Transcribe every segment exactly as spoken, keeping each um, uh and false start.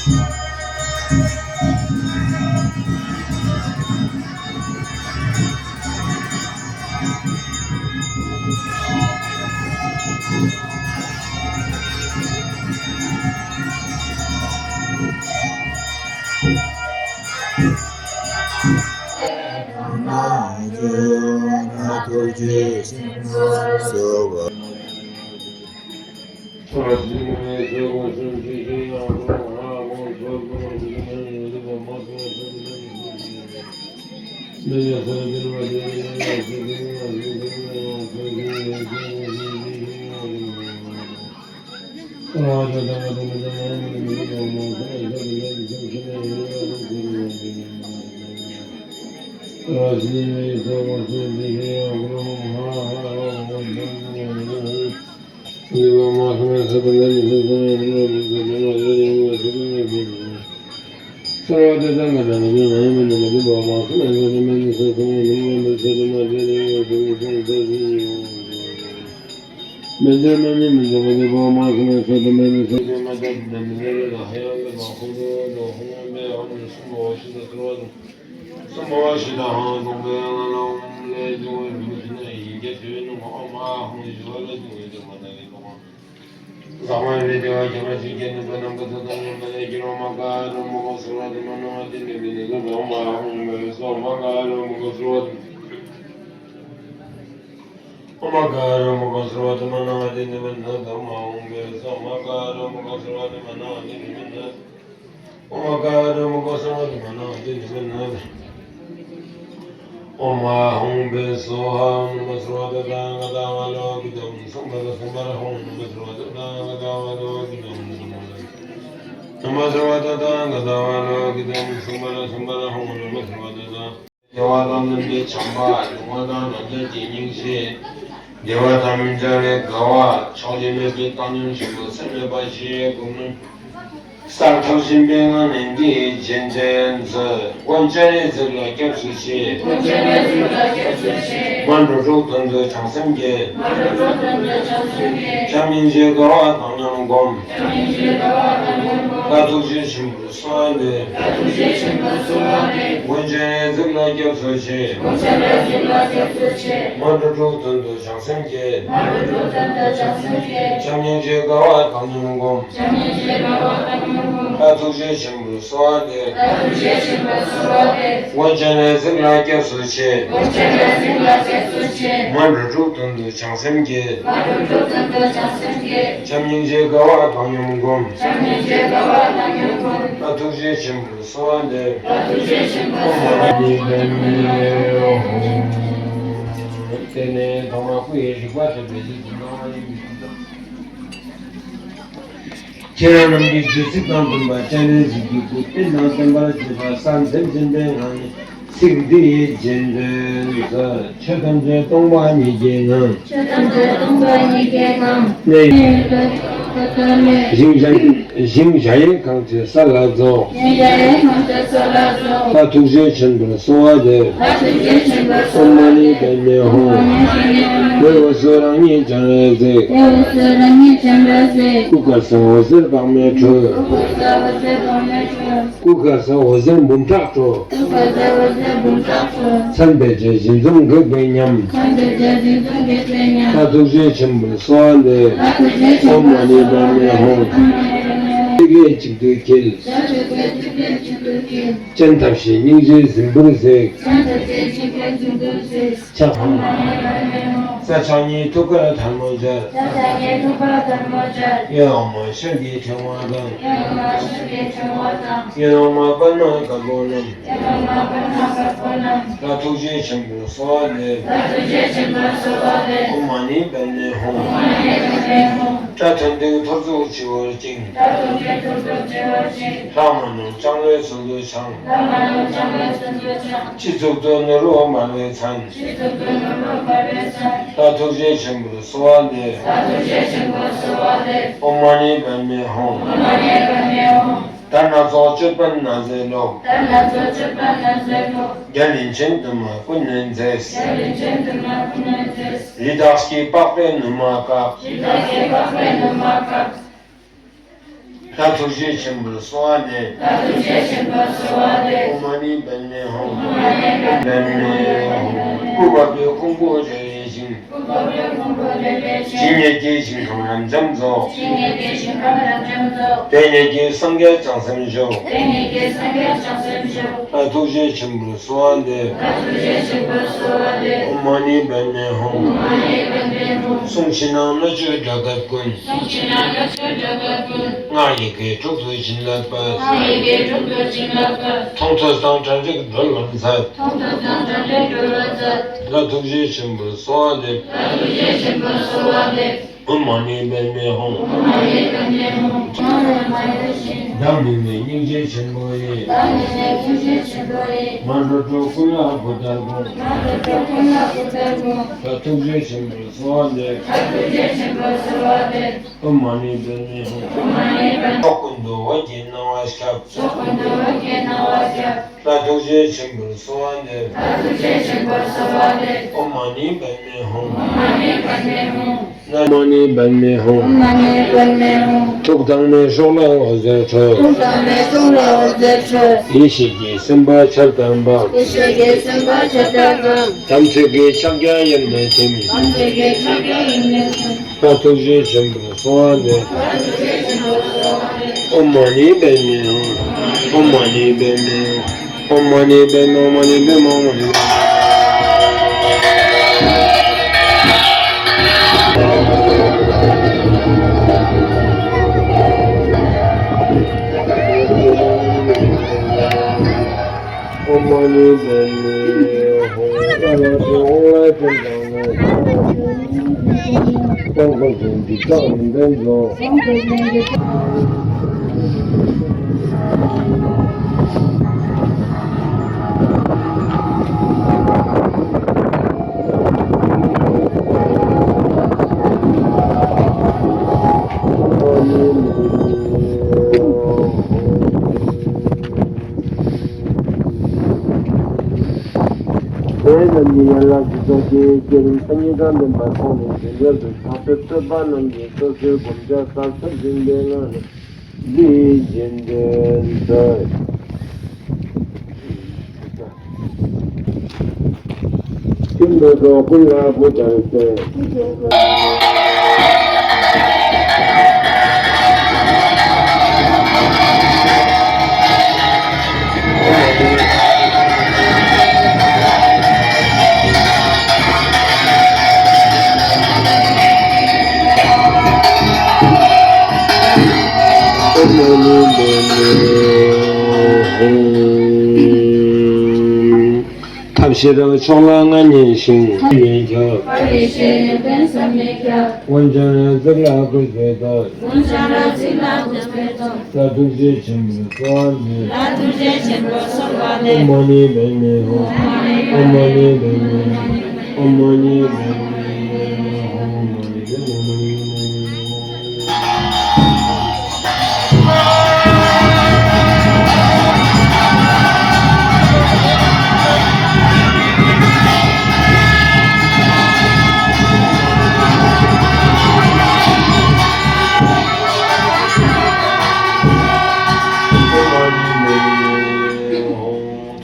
བདེ་བ་དང་ལྡན་པའི་བྱམས་པ། ཡོང་བ་དང་ནམ་མཁའི་སྙིང་རྗེ། བདེ་བ་དང་མི་འབྲལ་བའི་དགའ་བ། ཆགས་ཞེན་མེད་པའི་བཏང་སྙོམས་ཆེན་པོ། སེམས་མེད་པ་ཞི་བའི་སྒོམ་རིམ། གསལ་ཐུབ་བཞིན་པའི་ངང་ནས་འདི་ཡི་རྗེས་འབྲང་མཛོད། སྒོ་འཕྱ་རེ་གཟིགས་ལ་སྐྱབས་སུ་མཆི། སྒོ་འཕྱ་རེ་གཟིགས་ལ་སྐྱབས་སུ་མཆི། མ་འགྲོ་དྲུག་དོན་དུ་བྱང་སེམས་བསྐྱེད། མ་འགྲོ་དྲུག་དོན་དུ་བྱང་སེམས་བསྐྱེད། བྱམས་སྙིང་རྗེའི་དགའ་བ་བཏང་སྙོམས་སྒོམ། བྱམས་སྙིང་རྗེའི་དགའ་བ་བཏང་སྙོམས་སྒོམ། ལྷ་ཐུགས་རྗེ་ཆེན་པོ། གསོལ་བ་འདེབས། ལྷ་ཐུགས་རྗེ་ཆེན་པོ་གསོལ་བ་འདེབས། སྒོ་འཕྱ་རེ་གཟིགས་ལ་སྐྱབས་སུ་མཆི། སྒོ་འཕྱ་རེ་གཟིགས་ལ་སྐྱབས་སུ་མཆི། མ་འགྲོ་དྲུག་དོན་དུ་བྱང་སེམས་བསྐྱེད། མ་འགྲོ་དྲུག་དོན་དུ་བྱང་སེམས་བསྐྱེད། བྱམས་སྙིང་རྗེའི་དགའ་བ་བཏང་སྙོམས་སྒོམ། བྱམས་སྙིང་རྗེའི་དགའ་བ་བཏང་སྙོམས་སྒོམ། ལྷ་ཐུགས་རྗེ་ཆེན་པོ་གསོལ་བ་འདེབས། ལྷ་ཐུགས་རྗེ་ཆེན་པོ་གསོལ་བ་འདེབས། སྒོ་འཕྱ་རེ་གཟིགས་ལ་སྐྱབས་སུ་མཆི། སྒོ་འཕྱ་རེ་གཟིགས་ལ་སྐྱབས་སུ་མཆི། མ་འགྲོ་དྲུག་དོན་དུ་བྱང་སེམས་བསྐྱེད། མ་འགྲོ་དྲུག་དོན་དུ་བྱང་སེམས་བསྐྱེད། བྱམས་སྙིང་རྗེའི་དགའ་བ་བཏང་སྙོམས་སྒོམ། བྱམས་སྙིང་རྗེའི་དགའ་བ་བཏང་སྙོམས་སྒོམ། ལྷ་ཐུགས་རྗེ་ཆེན་པོ་གསོལ་བ་འདེབས། ལྷ་ཐུགས་རྗེ་ཆེན་པོ་གསོལ་བ་འདེབས། དེ་ནས་ཐོག་མར་སྐུ་ཡི་རིག་པ་ཐོབ་པའི་གཞི་གྱུར་སྣང་བ་ཡིན་པའི་ཚུལ་དུ། ཁྱེད་རང་རྣམས་ཀྱི་བརྗོད་ཚིག་དང་ལྡན་པ་སྤྱན་རས་གཟིགས་ཀྱི་སྐུ་རྟེན་དང་བརྟེན་པར་བཅས་པ་གསལ་འདེབས་འཛིན་པའི་ངང་ནས། ཚིག་འདི་ཡི་རྗེས་ཟློས་མཛོད། ཆོས་ཐམས་ཅད་སྟོང་པ་ཉིད་ཀྱི་ངང་། ཆོས་ཐམས་ཅད་སྟོང་པ་ཉིད་ཀྱི་ངང་། གནས། ཞིང་གཞལ། ཞིང་གཞལ་ཡས་ཁང་བཅས་ས་ལ་རྫོགས། ཞིང་གཞལ་ཡས་ཁང་བཅས་ས་ལ་རྫོགས། ལྷ་ཐུགས་རྗེ་ཆེན་པོར་གསོལ་བ་འདེབས། ལྷ་ཐུགས་རྗེ་ཆེན་པོར་གསོལ་བ་འདེབས། ཨོཾ་མ་ཎི་པདྨེ་ཧཱུྃ། འོད་འོད་ཟེར་རང་ཉིད་སྤྱན་རས་གཟིགས། འོད་འོད་ཟེར་རང་ཉིད་སྤྱན་རས་གཟིགས། སྐུ་དཀར་ས་འོད་ཟེར་དཔག་མེད་འཕྲོ། སྐུ་དཀར་ས་འོད་ཟེར་དཔག་མེད་འཕྲོ། སྐུ་དཀར་ས་འོད་ཟེར་འབུམ་ཕྲག་འཕྲོ། སྐུ་དཀར་ས་འོད་ཟེར་འབུམ་ཕྲག་འཕྲོ། མཚན་དཔེ་བྱད་བཞི་འཛོམས་འགེགས་པའི་ཉམས། མཚན་དཔེ་བྱད་བཞི་འཛོམས་འགེགས་པའི་ཉམས། ལྷ་ཐུགས་རྗེ་ཆེན་པོར་གསོལ་བ་འདེབས། ལྷ་ཐུགས་རྗེ་ཆེན་པོར་ཨོཾ་མ་ཎི་པདྨེ་ཧཱུྃ། ཨོཾ་མ་ཎི་པདྨེ་ཧཱུྃ། ཐིག་ལེ་གཅིག་ཏུ་འཁྱིལ། ཐིག་ལེ་གཅིག་ཏུ་འཁྱིལ། སྤྱན་ཐབས་ཤེས་སྙིང་རྗེའི་གཟིམ་བུར་གཟིགས། སྤྱན་ཐབས་ཤེས་སྙིང་རྗེའི་གཟིམ་བུར་གཟིགས། ཕྱག་ཕྱག་གཉིས་ཐུགས་ཀར་ཐལ་མོ་སྦྱར། ཕྱག་ཕྱག་གཉིས་ཐུགས་ཀར་ཐལ་མོ་སྦྱར། གཡོན་འོག་མ་ཤེལ་གྱི་ཕྲེང་བ་དང་། གཡོན་འོག་མ་ཤེལ་གྱི་ཕྲེང་བ་དང་། གཡོན་འོག་མ་པདྨ་དཀར་པོ་བསྣམས། གཡོན་འོག་མ་པདྨ་དཀར་པོ་བསྣམས། ལྷ་ཐུགས་རྗེ་ཆེན་པོར་གསོལ་བ་འདེབས། ལྷ་ཐུགས་རྗེ་ཆེན་པོར་གསོལ་བ་འདེབས། ཨོཾ་མ་ཎི་པདྨེ་ཧཱུྃ། ཨོཾ་མ་ཎི་པདྨེ་ཧཱུྃ། སྐྲ་ཐོན་དུས་ཐོར་ཚུགས་སྤྱི་བོར་བཅིངས། སྐྲ་ཐོན་དུས་ཐོར་ཚུགས་སྤྱི་བོར་བཅིངས། ལྷག་མ་རྣམས་ལྕང་ལོའི་ཚུལ་དུ་འཕྱང་། ལྷག་མ་རྣམས་ལྕང་ལོའི་ཚུལ་དུ་འཕྱང་། སྤྱི་གཙུག་ཏུ་ནོར་བུ་འབར་བའི་མཚན། སྤྱི་གཙུག་ཏུ་ནོར་བུ་འབར་བའི་མཚན། ལྷ་ཐུགས་རྗེ་ཆེན་པོར་གསོལ་བ་འདེབས། ལྷ་ཐུགས་རྗེ་ཆེན་པོར་གསོལ་བ་འདེབས། ཨོཾ་མ་ཎི་པདྨེ་ཧཱུྃ། ཨོཾ་མ་ཎི་པདྨེ་ཧཱུྃ། དར་སྣ་ཚོགས་ཅོད་པན་ན་བཟས་རློབས། དར་སྣ་ཚོགས་ཅོད་པན་ན་བཟས་རློབས། རྒྱ་རིན་ཆེན་དུ་མ་ཀུན་ནས་མཛེས། རྒྱ་རིན་ཆེན་དུ་མ་ཀུན་ནས་མཛེས། རི་དྭགས་ཀྱི་པགས་པའི་ནུ་མ་བཀབ། རི་དྭགས་ཀྱི་པགས་པའི་ནུ་མ་བཀབ། ད་ཐུགས་རྗེ་ཆེན་པོར་གསོལ་བ་འདེབས། ད་ཐུགས་རྗེ་ཆེན་པོར་གསོལ་བ་འདེབས། ཨོཾ་མ་ཎི་པདྨེ་ཧཱུྃ། ཨོཾ་མ་ཎི་པདྨེ་ཧཱུྃ། སྐུ་འཕགས་པའི་ཁུང་བུ་རེ་རེ་བཞིན། སྐུ་འཕགས་པའི་ཁུང་བུ་རེ་རེ་བཞིན། ཇི་སྙེད་ཀྱི་ཞིང་ཁམས་རབ་འབྱམས་སོགས། ཇི་སྙེད་ཀྱི་ཞིང་ཁམས་རབ་འབྱམས་སོགས། དེ་སྙེད་ཀྱི་སངས་རྒྱས་བྱང་སེམས་མཆོག། དེ་སྙེད་ཀྱི་སངས་རྒྱས་བྱང་སེམས་མཆོག། ད་ཐུགས་རྗེ་ཆེན་པོར་གསོལ་བ་འདེབས། ད་ཐུགས་རྗེ་ཆེན་པོར་གསོལ་བ་འདེབས། ཨོཾ་མ་ཎི་པདྨེ་ཧཱུྃ། ཨོཾ་མ་ཎི་པདྨེ་ཧཱུྃ། གསུང་ཕྱི་ནང་མནའ་ཆུའི་སྒྲ་སྐད་ཀུན། གསུང་ཕྱི་ནང་མནའ་ཆུའི་སྒྲ་སྐད་ཀུན། སྔགས་ཡི་གེ་དྲུག་ཏུ་བྱིན་བརླབས་པ། སྔགས་ཡི་གེ་དྲུག་ཏུ་བྱིན་བརླབས་པ། མཐོང་ཐོས་དང་གྲ་སྒྲིག་གྲོལ་བར་མཛད། མཐོང་ཐོས་དང་གྲ་སྒྲིག་གྲོལ་བར་མཛད། ད་ཐུགས་རྗེ་ཆེན་པོར་གསོལ་བ་འདེབས། ད་ཐུགས་རྗེ་ཆེན་པོར་གསོལ་བ་འདེབས། ཨོཾ་མ་ཎི་པདྨེ་ཧཱུྃ། ཨོཾ་མ་ཎི་པདྨེ་ཧཱུྃ། བདག་མེད་མའི་སྙིང་རྗེ་ཆེན་པོ་ཡིས། བདག་མེད་མའི་སྙིང་རྗེ་ཆེན་པོ་ཡིས། མ་འགྲོ་དྲུག་ཀུན་ལ་མགུ་ལྟར་བསྒོམ། མ་འགྲོ་དྲུག་ཀུན་ལ་མགུ་ལྟར་བསྒོམ། ད་ཐུགས་རྗེ་ཆེན་པོར་གསོལ་བ་འདེབས། ད་ཐུགས་རྗེ་ཆེན་པོར་གསོལ་བ་འདེབས། ཨོཾ་མ་ཎི་པདྨེ་ཧཱུྃ། ཨོཾ་མ་ཎི་པདྨེ། ཕྱོགས་ཀུན་ཏུ་འོད་ཀྱི་སྣང་བ་ཞབས། ཕྱོགས་ཀུན་ཏུ་འོད་ཀྱི་སྣང་བ་ཞབས། ད་ཐུགས་རྗེ་ཆེན་པོར་གསོལ་བ་འདེབས། ད་ཐུགས་རྗེ་ཆེན་པོར་གསོལ་བ་འདེབས། ཨོཾ་མ་ཎི་པདྨེ་ཧཱུྃ། ཨོཾ་མ་ཎི་པདྨེ་ཧཱུྃ། ཨོཾ་མ་ཎི་པདྨེ་ཧཱུྃ། ཨོཾ་མ་ཎི་པདྨེ་ཧཱུྃ། ཐུགས་དྭངས་མའི་ཕྱོགས་ལ་འོད་ཟེར་འཕྲོས། ཐུགས་དྭངས་མའི་ཕྱོགས་ལ་འོད་ཟེར་འཕྲོས། ཡེ་ཤེས་ཀྱི་སེམས་དཔའ་ཆར་ལྟར་འབར། ཡེ་ཤེས་ཀྱི་སེམས་དཔའ་ཆར་ལྟར་འབར། དམ་ཚིག་གི་ཕྱག་རྒྱ་ཡལ་མེད་ཐིམ། དམ་ཚིག་གི་ཕྱག་རྒྱ་ཡལ་མེད་ཐིམ། ད་ཐུགས་རྗེ་ཆེན་པོར་གསོལ་བ་འདེབས། ཨོཾ་མ་ཎི་པདྨེ་ཧཱུྃ། ཨོཾ་མ་ཎི་པདྨེ་ཧཱུྃ། ཨོཾ་མ་ཎི་པདྨེ་ཧཱུྃ། ཨོཾ་མ་ཎི་པདྨེ་ཧཱུྃ། ཨོཾ་མ་ཎི་པདྨེ་ཧཱུྃ། ཨོཾ་མ་ཎི་པདྨེ་ཧཱུྃ། ཨོཾ་ལ་ཞེས་ཨོཾ་ལ་ཞེས་བཏང་ནས། སྟོང་གོ་ཆེན་གྱི་ལྕགས་ཡིན་པས་མཛོད། དེ་རྣམས་ཀྱི་ཡན་ལག་གི་རྫོགས་ཆེན་བསྐྱེད་རིམ་སངས་རྒྱས་བསྐྱངས་ཏེ་མར་ཐོན་ནས་བྱོན་འདོད་དུ་ཕྱག་དཔེ་བསྟོད་པ་རྣམས་ཀྱིས་སོ་སོའི་བསྒོམ་བྱ་གསལ་ཐབས་སྦྱིན་པའི་ངང་ནས་འདིའི་རྗེས་ཟློས་མཛོད། ཤིན་ཏུ་འགྲོ་ཀུན་ལ་མགུ་ལྟར་གསོལ། ཐབས་ཤེས་རབ་མཆོག་ལ་མངའ་བརྙེས་ཤིང་། མཁའ་ཡི་ཞལ་ཡོན་ཏན་བསམ་མི་ཁྱབ། དབང་བྱང་རབ་གཟིགས་ལ་གུས་པས་བསྟོད། དབང་བྱང་རབ་གཟིགས་ལ་གུས་པས་བསྟོད། ད་ཐུགས་རྗེ་ཆེན་པོར་གསོལ་བ་འདེབས། ད་ཐུགས་རྗེ་ཆེན་པོར་གསོལ་བ་འདེབས། ཨོཾ་མ་ཎི་པདྨེ་ཧཱུྃ། ཨོཾ་མ་ཎི་པདྨེ་ཧཱུྃ། ཨོཾ་མ་ཎི་པདྨེ་ཧཱུྃ། ཨོཾ་མ་ཎི་པདྨེ་ཧཱུྃ།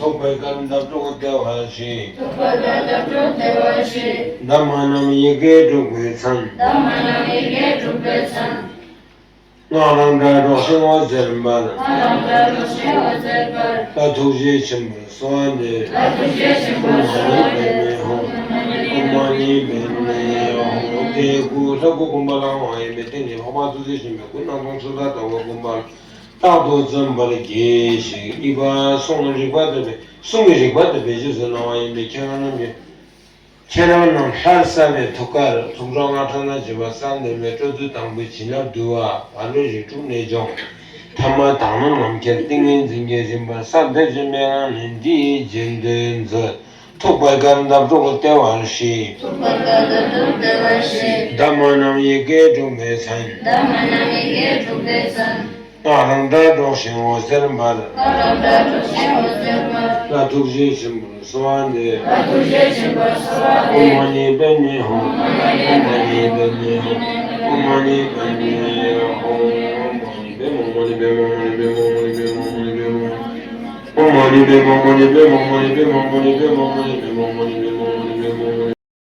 ཐུག་པའི་བཀའ་འདབ་དྲུག་བདེ་བར་གཤེགས། ཐུག་པའི་བཀའ་འདབ་དྲུག་བདེ་བར་གཤེགས། འདབ་མ་རྣམས་ཡི་གེ་དྲུག་པའི་མཚན། འདབ་མ་རྣམས་ཡི་གེ་དྲུག་པའི་མཚན། སྔགས་རང་སྒྲ་སྒྲོགས་ཤིང་འོད་ཟེར་འབར། སྔགས་རང་སྒྲ་སྒྲོགས་ཤིང་འོད་ཟེར་འབར། ད་ཐུགས་རྗེ་ཆེན་པོར་གསོལ་བ་འདེབས། ད་ཐུགས་རྗེ་ཆེན་པོར་གསོལ་བ་འདེབས། ཨོཾ་མ་ཎི་པདྨེ་ཧཱུྃ། ཨོཾ་མ་ཎི་པདྨེ་ཧཱུྃ། དེའི་སྐུ་ལྷ་སྐུ་བུམ་པ་ལའང་ཡིན་པས། དེ་ནི་འཕགས་པ་ཐུགས་རྗེ་ཆེན་པོའི་སྐུ་སྣང་སྟོང་ཆུ་ཟླ་ལྟ་བུ་བུམ་པ་ལ་རྟག་ཏུ་བརྩོན་པར་གྱིས་ཤིག་གཉིས་པ་གསུང་རིག་པ་སྟོན་པའི་གསུང་གི་རིག་པ་སྟོན་པའི་རྗེས་སུ་གནང་བ་ཡིན་པས། ཁྱེད་རང་རྣམས་ཀྱིས། ཁྱེད་རང་རྣམས་སླར་གསལ་བའི་ཐུགས་ཀར་ཐུགས་སྒྲོག་སྔགས་ཕྲེང་ན་བཅུ་པ་གསལ་འདེབས་ལས་སྤྲོ་བསྡུ་དང་པོའི་བྱིན་རླབས་བསྡུ་བ། བར་པའི་རིགས་དྲུག་གནས་སྦྱོང་། ཐ་མ་དག་སྣང་ལམ་ཁྱེར་ཏིང་ངེ་འཛིན་གྱི་རིམ་པར་གསལ་འདེབས་བྱིན་པའི་ངང་ནས་འདིའི་རྗེས་ཟློས་མཛོད། ཐུག་པའི་བཀའ་འདབ་དྲུག་བདེ་བར་གཤེགས། ཐུག་པའི་བཀའ་འདབ་དྲུག་བདེ་བར་གཤེགས། འདབ་མ་རྣམས་ཡི་གེ་དྲུག་པའི་མཚན། འདབ་མ་རྣམས་ཡི་གེ་དྲུག་པའི་མཚན། སྔགས་རང་སྒྲ་སྒྲོགས་ཤིང་འོད་ཟེར་འབར། སྔགས་རང་སྒྲ་སྒྲོགས་ཤིང་འོད་ཟེར་འབར། ད་ཐུགས་རྗེ་ཆེན་པོར་གསོལ་བ་འདེབས། ད་ཐུགས་རྗེ་ཆེན་པོར་གསོལ་བ་འདེབས། ཨོཾ་མ་ཎི་པདྨེ་ཧཱུྃ། ཨོཾ་མ་ཎི་པདྨེ་ཧཱུྃ། ཨོཾ་མ་ཎི་པདྨེ་ཧཱུྃ། ཨོཾ་མ་ཎི་པདྨེ་ཧཱུྃ།